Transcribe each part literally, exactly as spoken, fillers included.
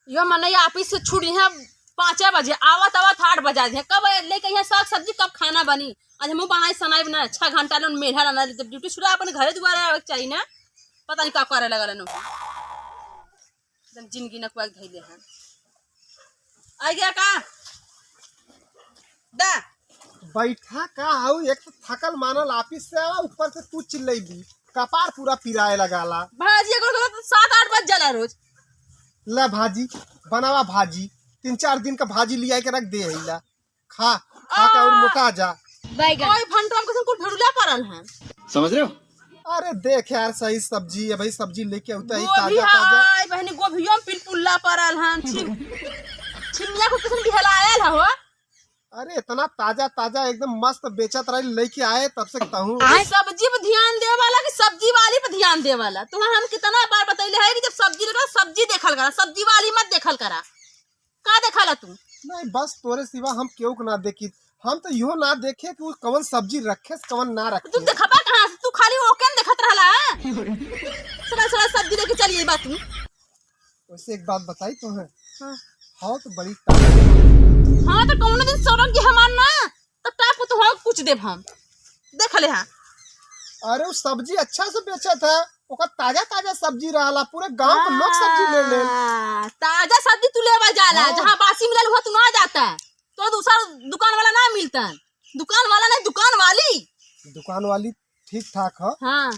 यो मनई office से छूट यहाँ पाँचे बजे, आवत आवत आठ बजा दिहे। कब लेके यहाँ साग सब्जी, कब खाना बनी? आज हमहू बनाई सनाई बना, छह घंटा लोन मेढ़ा रहना, जब duty छुड़ा अपन घरे दुआरे आवे के चाहिए ना। पता नहीं का करे लगल नो। एकदम जिंदगी न कुआ धैले हैं। आ गया का? दा। बैठा का हऊ, एक तो थकल मानल office से आवा, ऊपर से तू चिल्लैबी, कपार पूरा पिराए लगाला। भाजी अगर तो सात आठ बज जाला रोज। ला भाजी, बनावा भाजी, तीन चार दिन का भाजी लिया के रख दे है ला, खा, खा के और आ। मोटा जा। बैगन। ओए भंटवा में कैसन कुल भेड़ुला पड़ल हैं। समझ रहे हो? अरे देख यार, सही सब्जी है भाई, सब्जी लेके होता ही गोभी ताजा ताजा। हाय बहनी, गोभियो में पिलपुल्ला पड़ल हन। छिम-, छिमिया को किसन बिहलायल हो? अरे इतना ताजा ताजा एकदम मस्त बेचत रही, लेके आए तब से कहूँ। आय। सब्जी पे ध्यान दे वाला कि सब्जी वाली पे ध्यान दे वाला? तुम्हें हम कितना बार बतैले है कि जब सब्जी लेकर सब्जी देखल करा, सब्जी वाली मत देखल करा। का देखाला तू? नहीं, बस तोरे सिवा हम केहू के ना देखी। हम तो इहो ना देखे कि उ कवन सब्जी रखे से कवन ना रखे। तू देखबा कहाँ से? तू खाली ओके न देखत रहला, हाँ? सड़ा सड़ा सब्जी लेके चली आई बा तू। वैसे एक बात बताई तो है। हाँ। हाँ तो बड़ी ताकत। हाँ तो कौनो दिन सड़क के हमार ना तो टाप को तो हो कुछ देब हम। देख ले हाँ। अरे उ सब्जी अच्छा से बेचत है, ओकर ताजा ताजा सब्जी रहला, पूरे गांव के लोग सब्जी ले ले। हाँ, ताजा सब्जी तू लेवा जाला, हाँ। जहाँ बासी मिलल हुआ तू ना जाता, तो दूसरा दुकान वाला ना मिलता, दुकान वाला नहीं दुकान वाली। दुकान वाली ठीक ठाक है। हाँ।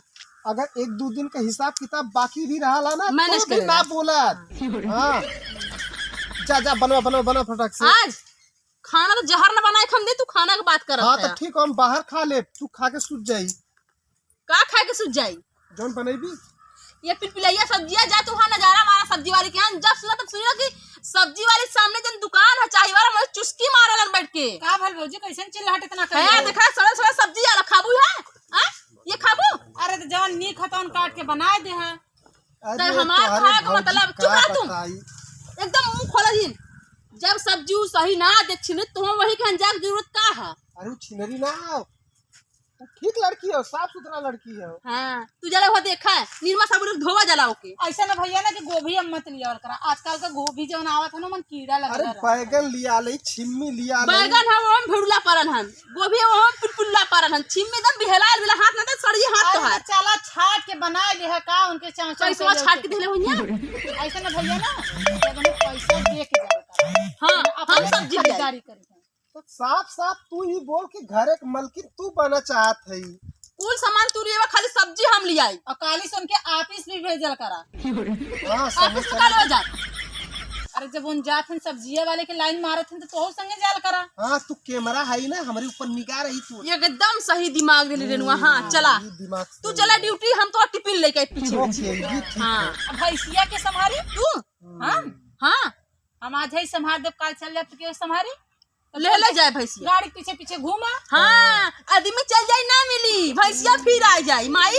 अगर एक दो दिन का हिसाब किताब बाकी भी रहला ना, manage तो भी करेला। ना बोला। हाँ। हाँ। जा जा बनवा बनवा बनवा फटाक से। आज खाना तो जहर न बनाए खम दे, तू खाना के बात करत हाँ, है। तो ठीक, हम बाहर खा ले, तू खा के सूत जाई। का खा के सूत जाई? जौन बनैबी। ये पिलपिलैया सब्जिया, जा तू हाँ नजारा मारा सब्जी वाली के यहाँ। जब सुना तब सुनी कि सब्जी वाली सामने जन दुकान है, चाही वाला, मैं चुस्की मारलन बैठ के। का भल भौजी, कैसन चिल्लाहट इतना कर है, रहे हो? देखा, सड़ा सड़ा सब्जी आला खाबू है? हाँ? ये खाबू? अरे तो जवन नीक है तवन काट के बनाए दे है। अरे तो हमार तोहरे खाए का भौजी मतलब, चुप का रह तू। बताई। एकदम मुंह खोला दिन। जब सब्जी उ सही ना दे छिने, तो हम वही के अंजाक जरूरत का है? अरे उ छिनरी ना हो, उ ठीक लड़की है, साफ सुथरा लड़की है। हाँ, तू जरा वो देखा है, निरमा साबुन धोवा जला ओके। ऐसा ना भैया ना कि गोभी अब मत लियावल करा, आजकल का गोभी जवन आवत है ना, मन कीड़ा लगल अरे रहता है। बैगन लिया ले, छिम्मी लिया ले। बैगन है, वो हम भेड़ुला परन हन। गोभी वो पिलपुल्ला पारन हन, छिम्मी एकदम बिहलाल बिला, हाथ ना दे, सड़िए हाथ अरे तोहार। तो चला छाट के बनाए दे है का, उनके चाचा कैसे के छाट के लेके। देले होइया? ऐसे ना भैया ना, जब उन्हें पैसा दे के जाता है, हाँ, तो अपने हम सब्जी ले आई। खरीदारी करी है। तो साफ साफ तू ही बोल कि घर एक मलकिन तू बना चाहत है। कुल सामान तू लिएवा, खाली सब्जी हम ले आई। और काली से उनके office भी भेजल करा। हाँ, समझ office में का लेवा जा? अरे जब उन जात हन सब्जिया वाले के line मारत हन तो तोहू संगे जाल करा। हाँ, तू camera है ना, हमरे ऊपर निगाह रही तू। एकदम सही दिमाग देले रेनुआ। हाँ, हम्म, चला। ये दिमाग तू सही चला है। Duty, हम तो टिफिन लेके आई पीछे। OK, ये ठीक हाँ। है। अब भैंसिया के संभारी तू? हम्म। हम? हाँ। हम आज ही संभार देब, काल चल जाब तो के संभारी? तो ले, ले जाए भैंसिया। गाड़ी के पीछे पीछे घूमा। हाँ, आदमी चल जाई ना मिली, भैंसिया फिर आ जाई। माई,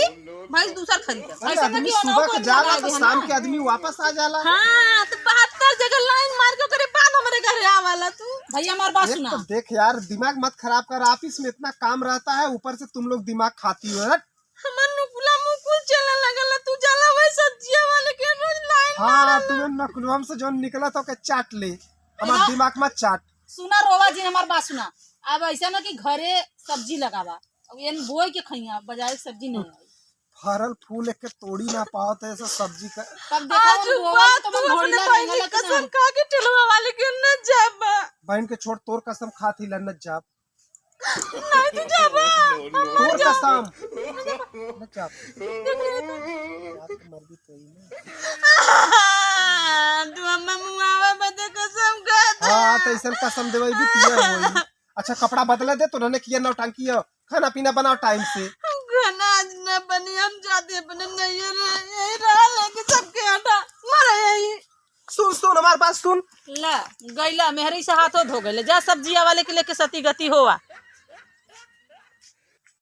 भैंस दूसर खरीद। अरे, ऐसे ना आदमी कि सुबह ओनहु के को जाला लगा तो दे, शाम ना? के आदमी वापस आ जाला। हाँ, तो बहत्तर जगह line मार के ओकरे बाद हमरे घरे आवाला तू। भैया, हमार बात एक सुना। तो देख यार, दिमाग मत खराब कर, office में इतना काम रहता है, ऊपर से तुम लोग दिमाग खाती हो। हट। हमर नुकुला मुकुल चले लगल, तू जाला वही सब्जिया वाले के रोज line हाँ, मारल। तुम्हें नकुलवा में से जौन निकला तो के चाट ले, हमार देखा? दिमाग मत चाट। सुना रोवा जी, हमार बात सुना। अब ऐसा ना कि घरे सब्जी लगावा, अब एन बोए के खइया, बाजारे के सब्जी नहीं आई। फरल फूल एक के तोड़ी ना पावत है, ऐसा सब्जी का। तब देखा आज उन बोवल बात तो मन तू घोड़ी अपने ला बहन की रहेला कि कसम ना? खा के ठेलवा वाले के न जाबा। बहन के छोड़, तोर कसम खात ही ला न जाब। नहीं तू जाबा। तोर कसम। न जाब। जात के मर भी कोई ना। तू अम्मा मुआवा बदे कसम खा दे। हाँ, तो ऐसन कसम देवे भी पिया होई। अच्छा, कपड़ा बदले दे तो, नने किया नौटंकी हो। खाना पीना बनाओ time से। हम खाना आज ना बनी, हम जाते अपने नैहर, यही रहा लेके सबके आटा मरे यही। सुन, सुन, हमार बात सुन। ला, गैला, मेहरी से हाथो धो गैले। जा सब्जिया वाले के लेके सती गति होवा।